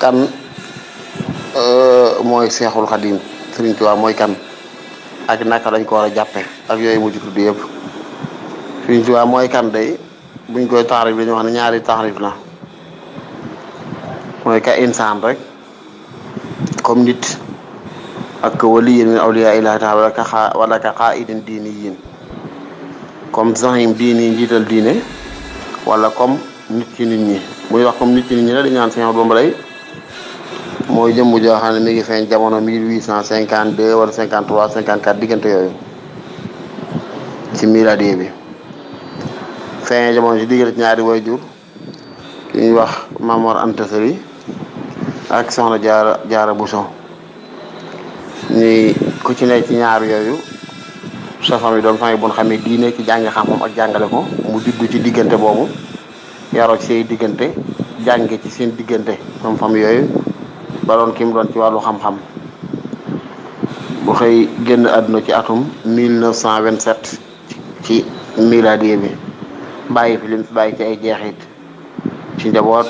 kan mooy Seexul Xadim Sëriñ Tuubaa mooy kan ak naka lañ ko war a jàppe ak yooyu mu ci tudd yëpp. Sëriñ Tuubaa mooy kan day buñ koy taarif dañu wax ne ñaari taarif la, mooy ka insaan rek comme nit, ak waliyin min awliyaa illaahi taala wala ka qaa'idin diiniyin comme zahim diini njiital diine, wala comme nit ci nit ñi. muy wax comme nit ci nit ñi la dañu naan Sëñ Ahmadu Bamba lay mooy jëmm joo xam ne mi ngi feeñ jamono 1852 wala 53 54 diggante yooyu ci miladiye bi. feeñ jamono ci diggante ñaari waajur ki ñuy wax Maam Mor Anta Sali ak Soxna Jaara Buso. ni ku ci nekk ci ñaar yooyu sa famille doon famille bu ñu xamee diine ci jàng xam-xam ak jàngale ko, mu juddu ci diggante boobu yaroo ci say diggante jànge ci seen diggante ñoom famille yooyu ba doon ki mu doon ci wàllu xam-xam. bu xëy génn àdduna ci atum 1927 ci miladiye bi, bàyyi fi lim fi bàyyi ci ay jeexit ci njaboot,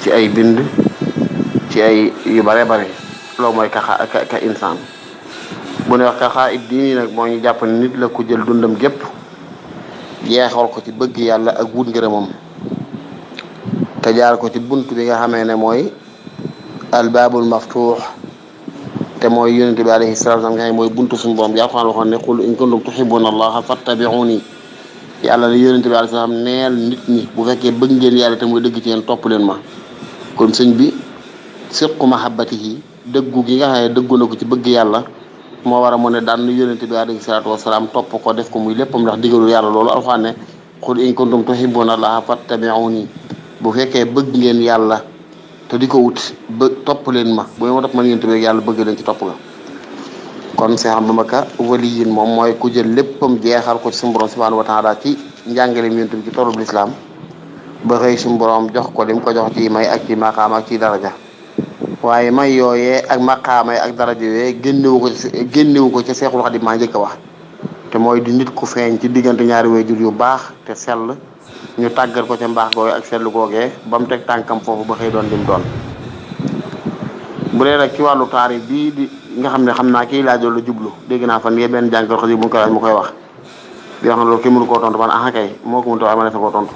ci ay bind, ci ay yu bare bare. loolu mooy ka insaan. bu ne wax ka xaa it diini nag moo ñu jàpp ne nit la ku jël dundam gépp jeexal ko ci bëgg yàlla ak wut ngërëmam, te jaar ko ci bunt bi nga xamee ne mooy albaabul maftuux, te mooy yonente bi alayhi salaatu wa salaam nga xam ne mooy buntu suñu borom bi Alxuraan waxoon ne qul in kuntum tuhibbuuna allaha fattabi'uuni. yàlla ne yonente bi alayhi salaam neel nit ñi bu fekkee bëgg ngeen yàlla te muy dëgg ci yéen topp leen ma. kon sëñ bi sidqu mahabbatihi, dëggu gi nga xam ne dëggu na ko ci bëgg yàlla moo war a mu ne daan yonente bi alayhi salaatu wasalaam topp ko def ko muy léppam, ndax digalul yàlla loolu Alxuraan ne qul in kuntum tuhibbuuna allaha fattabi'uuni. bu fekkee bëgg ngeen yàlla te di ko wut topp leen ma, bu ma topp man yonente bi yàlla bëgg leen ci topp nga. kon Seex Ahmadu Bamba waliyin moom mooy ku jël léppam jeexal ko ci suñu borom subhaanahu wa taala ci njàngaleem yonente bi ci toolub lislaam ba xëy suñu borom jox ko lim ko jox ci may ak ci maqaam ak ci daraja. waaye may yooyee ak maqaamay ak daraja yooyee génnewu ko ca Seexul Xadiim maa njëkk a wax, te mooy di nit ku feeñ ci diggante ñaari waajur yu baax te sell, ñu tàggat ko ca mbaax googee ak sellu googee ba mu teg tànkam foofu ba xëy doon lim doon. bu dee nag ci wàllu taarif bii di nga xam ne xam naa kii laaj la jublu, dégg naa fan yee benn jàngal xasi bu ñu ko laaj mu koy wax di wax ne loolu kii mënu koo tontu man kay moo ko mënut waaye ma ne sa koo tontu.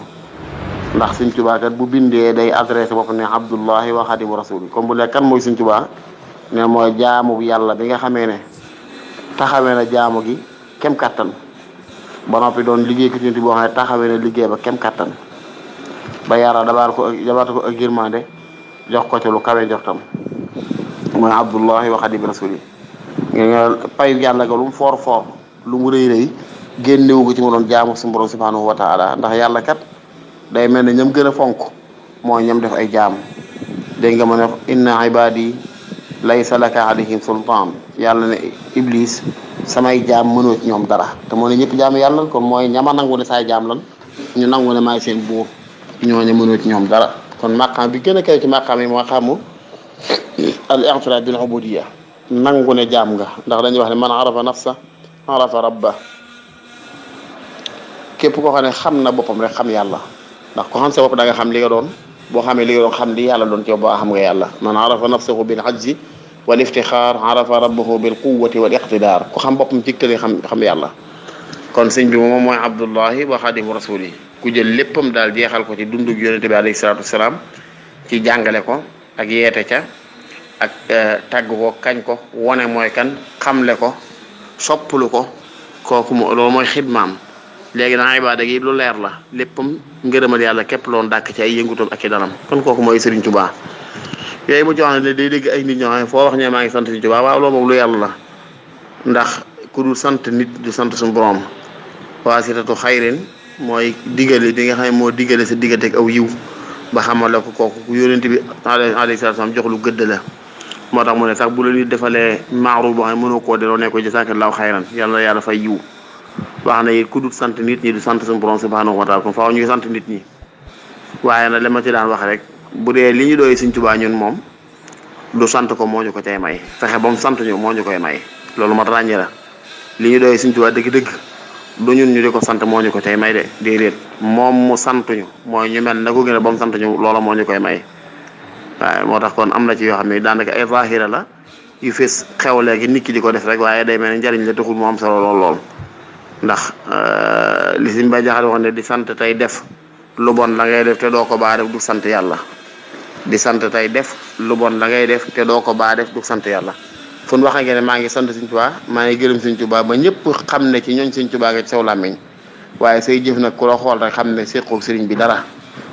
ndax Sëñ Tuubaa kat bu bindee day adressé bopp ne Abdullahi wa Xaadimu Rasuuli, comme bu nekk kan mooy Sëñ Tuubaa ne mooy jaamu yàlla bi nga xamee ne taxawee na jaamu gi kem kattan, ba noppi doon liggéey ki boo xam ne taxawee na liggéey ba kem kattan, ba yàlla dabaat ko ak yërmande jox ko ci lu kawe njortam, mooy Abdullahi wa Xaadimu Rasuuli. nga payu yàlla ga lu mu foor foor lu mu rëy rëy génnewu ko ci mu doon jaamu suñu borom subhaanahu wa taala, ndax yàlla kat day mel ne ñam gën a fonk mooy ñam def ay jaam. dégg nga ma ne inna ibadi laysa laka alayhim sultaan, yàlla ne iblis samay jaam mënoo ci ñoom dara, te moo ne ñëpp jaam yàlla kon mooy ñama nangu ne saay jaam lan ñu nangu ne maay seen buur, ñooñu mënoo ci ñoom dara. kon maqaam bi gën a kaw ci maqaam yi moo xamu al i'tiraaf bil ubudiyya, nangu ne jaam nga, ndax dañuy wax ne man arafa nafsa arafa rabba. képp koo xam ne xam na boppam rek xam yàlla, ndax ko xam sa bopp da nga xam li nga doon, boo xamee li nga doon xam li yàlla doon ci yow ba xam nga yàlla. man arafa nafsahu bil ajzi wal iftixaar arafa rabbahu bil quwwati wal iqtidaar. ku xam boppam ci tëli xam yàlla. kon sëñ bi moom mooy Abdullahi wa Xaadimu Rasuuli, ku jël léppam daal jeexal ko ci dundug yonente bi alayhi salaatu wasalaam, ci jàngale ko ak yeete ca ak tàgg ko kañ ko wone mooy kan xamle ko sopplu ko, kooku loolu mooy xidmaam. léegi nag ibaada gi lu leer la, léppam ngërëmal yàlla képp loon dàkk ci ay yëngutam ak i danam. kon kooku mooy Serigne Touba. yooyu mu ci wax ne day dégg ay nit ñoo xam ne foo wax ne maa ngi sant Serigne Touba, waaw loolu moom lu yàlla la, ndax ku dul sant nit du sant suñu borom. waasitatu xayrin mooy digale bi nga xam ne moo digale sa diggante ak aw yiw ba xamal la ko kooku ku yónent bi alayhi salaam jox lu gëdd la. moo tax mu ne sax bu la nit defalee maaruf boo xam ne mënoo koo delloo ne ko jazaakallaahu xayran, yàlla yàlla fay yiw. wax na it ku dul sant nit ñi du sant suñu borom subhaanahu wa taala, kon faaw ñuy sant nit ñi. waaye nag li ma ci daan wax rek, bu dee li ñu doy Sëñ Tuubaa ñun moom du sant ko moo ñu ko cay may, fexe ba mu sant ñu moo ñu koy may. loolu mat ràññee la, li ñu doy Sëñ Tuubaa dëgg-dëgg du ñun ñu di ko sant moo ñu ko cay may de, déedéet moom mu sant ñu mooy ñu mel na ko gën a ba mu sant ñu loola moo ñu koy may. waaye moo tax kon am na ci yoo xam ne daanaka ay zahira la yu fees xew léegi nit ki di ko def rek waaye day mel ne njariñ la taxul mu am solo lool ndax li si mbay jaxal waxoon ne di sant tey def lu bon la ngay def te doo ko baa def du sant yàlla di sant tey def lu bon la ngay def te doo ko baa def du sant yàlla fu ñu waxee ne maa ngi sant Sëñ Tuubaa maa ngi gërëm Sëñ Tuubaa ba ñëpp xam ne ci ñooñ Sëñ Tuubaa nga ci saw làmmiñ waaye say jëf nag ku la xool rek xam ne séqoog sëriñ bi dara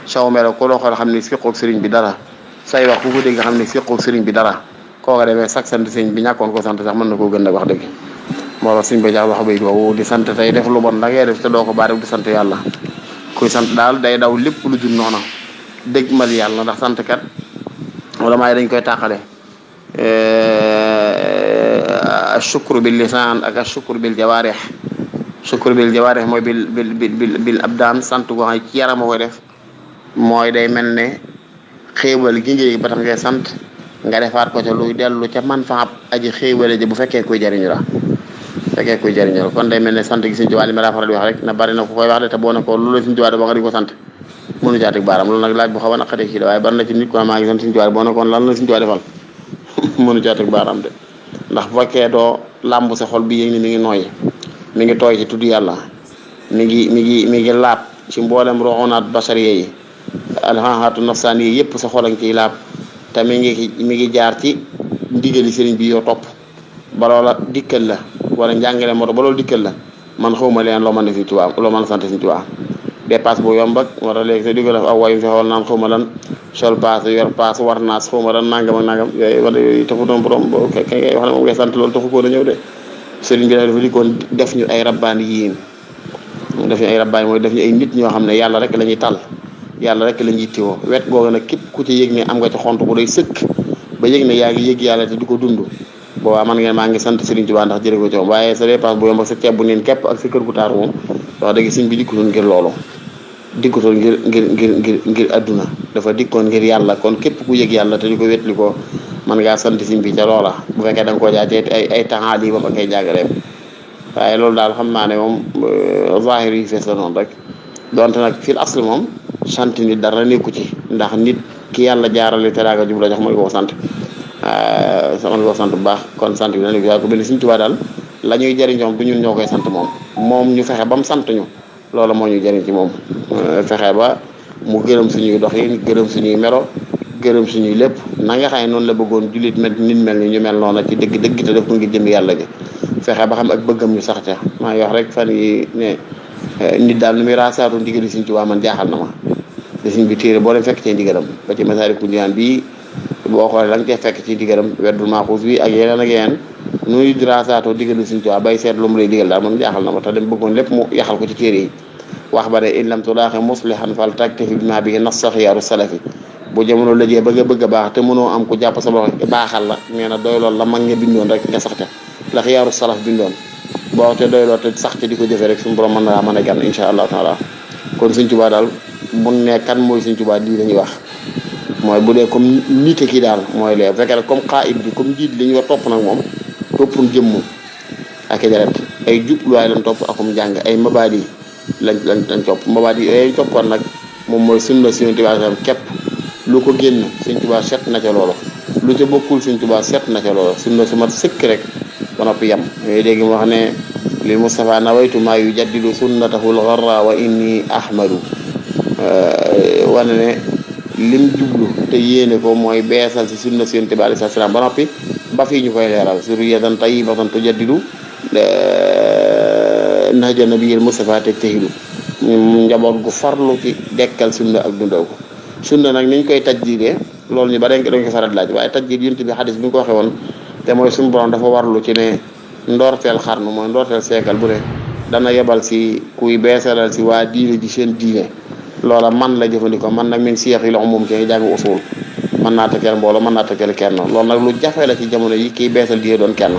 saw melo ku la xool xam ne séqoog sëriñ bi dara say wax ku ko dégg xam ne séqoog sëriñ bi dara koo ko demee sax sant sëriñ bi ñàkkoon ko sant sax mën na koo gën a wax dëgg moo tax Sëñ Bay Jaxate wax bay boobu di sant tey def lu bon la ngay def te doo ko baa def du sant yàlla kuy sant daal day daw lépp lu dul noona dëgg mal yàlla ndax sant kat wala maay dañ koy tàqale ashukru bil lisaan ak ashukru bil jawaarih shukru bil jawaarih mooy bil abdaan sant goo xam ne ci yaram a koy def mooy day mel ne xéewal gi ngay ba tax ngay sant nga defaat ko ca luy dellu ca man fa aji xéewale ji bu fekkee kuy jariñu la kon day mel ne sant gi Sëñ Tuubaa li ma daa faral di wax rek na bari na ku koy wax de te boo ne ko lu la Sëñ Tuubaa de ba nga di ko sant mënu caa teg baaram loolu nag laaj bu xaw a naqaree ci la waaye bari na ci nit ko maa ngi sant Sëñ Tuubaa boo ne ko lan la Sëñ Tuubaa defal mënu caa teg baaram de ndax bu fekkee doo làmb sa xol bi yéeg ni mi ngi nooy mi ngi tooy ci tudd yàlla mi ngi laab ci mboolem roxonaat basariya yi alxaxaatu nafsaan yi yëpp sa xol a ngi ciy laab te mi ngi jaar ci ndigali sëriñ bi yoo topp ba loola dikkal la wala njàngale moo tax ba loolu dikkal la man xawma leen loo mën a Sëñ Tuubaa loo mën a sant Sëñ Tuubaa dépasse bu yomb ak war a léegi sa digga def aw wayu fi xool naan xawma lan sol paas yor paas war naas xawma lan nangam ak nangam yooyu wala yooyu taxu doon borom kay ngay wax ne moom ngay sant loolu taxu koo na ñëw de sëriñ bi dafa dikkoon def ñu ay rabbaani yiin def ñu ay rabbaani mooy def ñu ay nit ñoo xam ne yàlla rek la ñuy tàll yàlla rek la ñuy tiwoo wet googu nag képp ku ci yëg ne am nga ci xont bu day sëkk ba yëg ne yaa ngi yëg yàlla te di ko dund boobaa man ngeen maa ngi sant Sëriñ Tuubaa ndax jëre ko ci moom waaye sa dépense bu yomb ak sa ceeb bu neen képp ak sa kër gu taaru moom wax dëgg sëñ bi dikkutoon ngir loolu dikkutoon ngir adduna dafa dikkoon ngir yàlla kon képp ku yëg yàlla te di ko wetli ko man ngaa sant sëñ bi ca loola bu fekkee da nga koo jaay te ay taxaat yi ba fa koy jàggaleem waaye loolu daal xam naa ne moom zahir yi fees la noonu rek donte nag fil asl moom sant nit dara nekku ci ndax nit ki yàlla jaarale teraanga jub la jox mooy koo sant mën koo sant bu baax kon sant bi na waaye ko benn Sëñ Tuubaa daal la ñuy jëriñoom du ñun ñoo koy sant moom ñu fexe ba mu sant ñu loolu moo ñu jëriñ ci moom fexe ba mu gërëm suñuy doxin gërëm suñuy melo gërëm suñuy lépp na nga xam ne noonu la bëggoon jullit nit mel ni ñu mel noonu ci dëgg te def ko ngir jëm yàlla ji fexe ba xam ak bëggam ñu sax ca maa ngi wax rek fan yi ne nit daal nu muy raasaatu ndigali Sëñ Tuubaa man jaaxal na ma te sëñ bi téere boo leen fekk cee ndigalam ba ci Masaalikul Jinaan bii boo xoolee la nga cee fekk ci ndigalam weddul maaxuus bi ak yeneen nuy di raasaatoo ndigali Sëñ Tuubaa bay seet lu mu lay digal daal man jaaxal na ma te dem bëggoon lépp mu yaxal ko ci téere yi wax ba de in lam tulaaxi muslihan fal taktafi bimaa bihi nassa xiyaaru salafi bu jamono lëjee bëgg a baax te mënoo am ku jàpp sa loxo baaxal la nee na doy loolu la mag ña bindoon rek nga sax ca la xiyaaru salaf bindoon boo te doy loolu te sax ca di ko jëfee rek suñu borom mën na a gan insha allahu taala kon Sëñ Tuubaa daal bu ne kan mooy Sëñ Tuubaa lii la ñuy wax mooy bu dee comme nite ki daal mooy lee bu fekkee rek comme xaayit bi comme njiit li ñu war topp nag moom toppum jëmm ak i deret ay jubluwaay lañ topp akum jàng ay mabaadi lañ topp mabaadi yooyu toppoon nag moom mooy sunna si Yonent bi képp lu ko génn Sëñ Tuubaa set na ca loolu lu ca bokkul Sëñ Tuubaa set na ca loolu sunna su mat sëkk rek ba noppi yem yooyu dégg mu wax ne lil Mustafa nawaytu maa yu jaddidu sunnatahu l-gharra wa inni ahmadu wane ne lim jublu te yéene ko mooy beesal si sunna si Yonent bi alayhi salaam ba noppi ba fii ñu koy leeral zurriyatan tayyibatan tujaddidu nahja nabiyil Mustafa tajtahidu njaboot gu farlu ci dekkal sunna ak dundoo ko sunna nag niñ koy tajdiidee loolu ñu ba dañ ko faral laaj waaye tajdiid Yonent bi xadis bi nga ko waxee woon te mooy suñu borom dafa warlu ci ne ndoorteel xarnu mooy ndoorteel seekal bu ne dana yebal si kuy beesalal si waa diine ji seen diine loola man la jëfandikoo man nag min siyax yi la umum ci jàng usul mën naa tëkkeel mbooloo mën naa tëkkeel kenn loolu nag lu jafe la ci jamono yi kii beesal diine doon kenn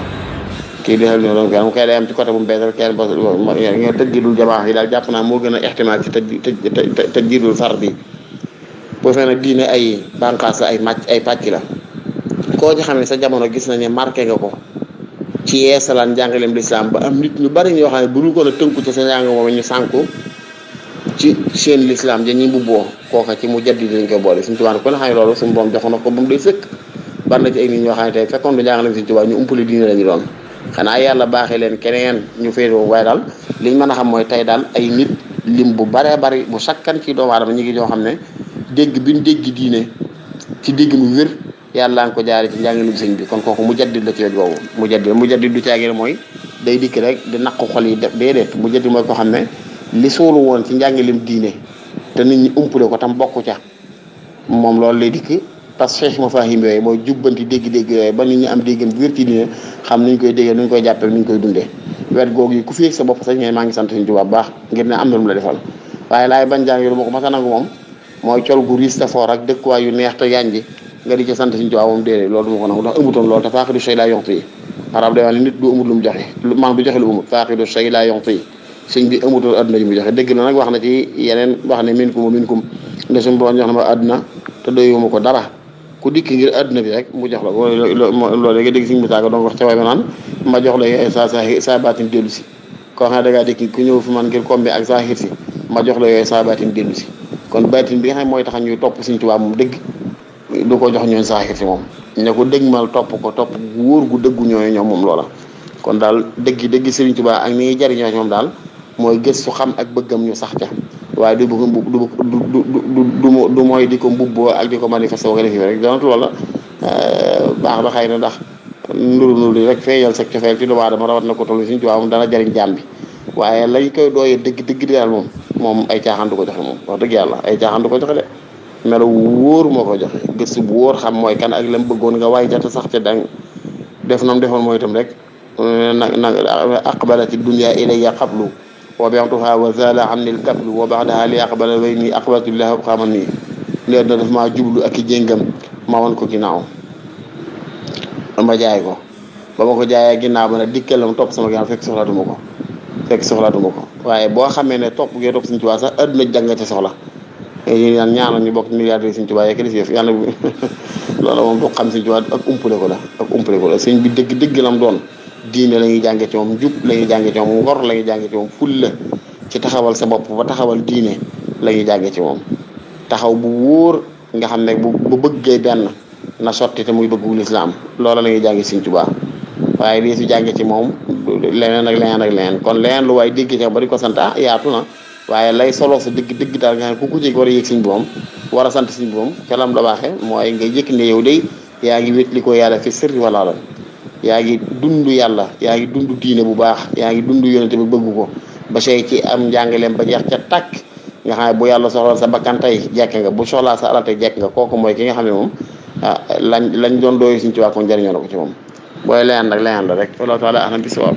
mu koy day am ci côté bu mu beesal kenn nga tëjjidul jamaax yi daal jàpp naa moo gën a ixtimaal ci tëjjidul far bi boo fee nag diine ay bànqaas la ay pàcc la koo ci xam ne sa jamono gis nañ ne marqué nga ko ci yeesalaan njàngaleem lislaam ba am nit ñu bari ñoo xam ne bu ñu ko a tënku ci sa njàng moom ñu sànku ci seen lislaam ja ñuy mbubboo kooka ci mu jaddi lañ koy boole. Sëñ Tuubaa ko ne xam ne loolu suñu borom joxoon na ko ba mu day sëkk. bari na ci ay nit ñoo xam ne tey fekkoon du jàngale Sëñ Tuubaa ñu umpale diine lañu doon xanaa yàlla baaxee leen keneen ñu féetewoo waaye daal liñ mën a xam mooy tey daal ay nit lim bu baree bari bu sakkan ci doomu aadama ñi ngi ñoo xam ne dégg bi ñu dégg diine ci dégg mu wér yàlla nga ko jaare ci njàngalem sëñ bi kon kooku mu jaddid la ci wet boobu mu jaddid du caagee mooy day dikk rek di naqu xol yi def déedéet mu jaddid mooy ko xam ne li suulu woon ci njàngalem diine te nit ñi umpale ko tam bokku ca moom loolu lay dikk parce que ma fahim yooyu mooy jubbanti dégg-dégg yooyu ba nit ñi am déggam bu wér ci diine xam ni ñu koy déggee nu ñu koy jàppee nu ñu koy dundee wet googu yi ku fi yëg sa bopp sax ngeen maa ngi sant Sëñ Tuubaa bu baax ngir ne am na lu mu la defal waaye laay bañ jàng yi lu ma ko mas a nangu moom mooy col gu riis te foor ak dëkkuwaay yu neex te yanji nga di ci sant Sëñ Tuubaa moom déedéet loolu du ma ko nangu ndax amutoon loolu te faaqidu shay laa yontu yi arab day wax ne nit du amut lu mu joxe maanaam du joxe lu amut faaqidu shay laa yontu yi sëñ bi amutoon adduna ji mu joxe dëgg la nag wax na ci yeneen wax ne minkum ne suñu borom jox na ma adduna te doyuma ko dara ku dikk ngir adduna bi rek mu jox la loolu nga dégg Sëñ Musaa Ka doon wax ca way ma naan ma jox la saa baatin dellu si koo xam ne da ngaa dikk ku ñëw fi man ngir kombe ak saa xiir si ma jox la yooyu saa baatin dellu si kon baatin bi nga xam ne mooy tax ñuy topp Sëñ Tuubaa moom dëgg du ko jox ñooñ saa xiir si moom ne ko dëgg mal topp gu wóor gu dëggu ñooy ñoom moom loola kon daal dëgg Sëriñ Tuubaa ak ni ngi jariñoo ci moom daal mooy gëstu xam ak bëggam ñu sax ca waaye du mooy di ko mbubboo ak di ko manifesté ko def rek donte loola baax na xëy na ndax nuru rek feeñal sa cofeel ci doomu aadama rawat na ko toll Sëñ Tuubaa moom dana jariñ jaam bi waaye lañ koy dooyee dëgg daal moom ay caaxaan du ko joxe moom wax dëgg yàlla ay caaxaan du ko joxe de melo wóor moo ko joxe gëstu bu wóor xam mooy kan ak lam bëggoon nga waay jata sax ca dang def nam defoon mooy itam rek na aqbalati dunya ilayya qablu wa bi'tuha wa zala anni al-kaflu wa ba'daha li aqbala way nii aqbalatullah xaman nii leer na daf maa jublu ak i jéngam ma wan ko ginnaaw ma jaay ko ba ma ko jaayee ginnaaw ba nag dikkal la mu topp sama ginnaaw fekk soxlaatuma ko waaye boo xamee ne topp gee topp Sëñ Tuubaa sax adduna jàng ci soxla ñu naan ñaanal ñu bokk milliardaire Sëñ Tuubaa yeeg yëf yàlla loolu moom du xam Sëñ Tuubaa ak umpale ko la sëñ bi dëgg lam doon diine la ñuy jànge ci moom jub la ñuy jànge ci moom ngor la ñuy jànge ci moom fulla ci taxawal sa bopp ba taxawal diine la ñuy jànge ci moom taxaw bu wóor nga xam ne bu bëggee benn na sotti te muy bëggu lislaam loola la ñuy jànge Sëñ Tuubaa waaye lii su jànge ci moom leneen ak leneen kon leneen lu waaye dégg ci ba di ko sant yaatu na waaye lay solo sa dëgg daal nga xam ne ku ci war a yëg Sëñ bi moom war a sant Sëñ bi moom ca lam la baaxee mooy nga yëkk ne yow day yaa ngi wétli ko yàlla fi sirri wala lan yaa ngi dund yàlla yaa ngi dund diine bu baax yaa ngi dund yonente bi bëgg ko ba sey ci am njàngaleem ba jeex ca tàkk nga xam ne bu yàlla soxla sa bakkan tey jekk nga bu soxlaa sa alal tey jekk nga kooku mooy ki nga xam ne moom lañ doon dooyu Sëñ Tuubaa ko njëriñoo na ko ci moom booy leneen la rek wallahu taala ahlam bi sawaab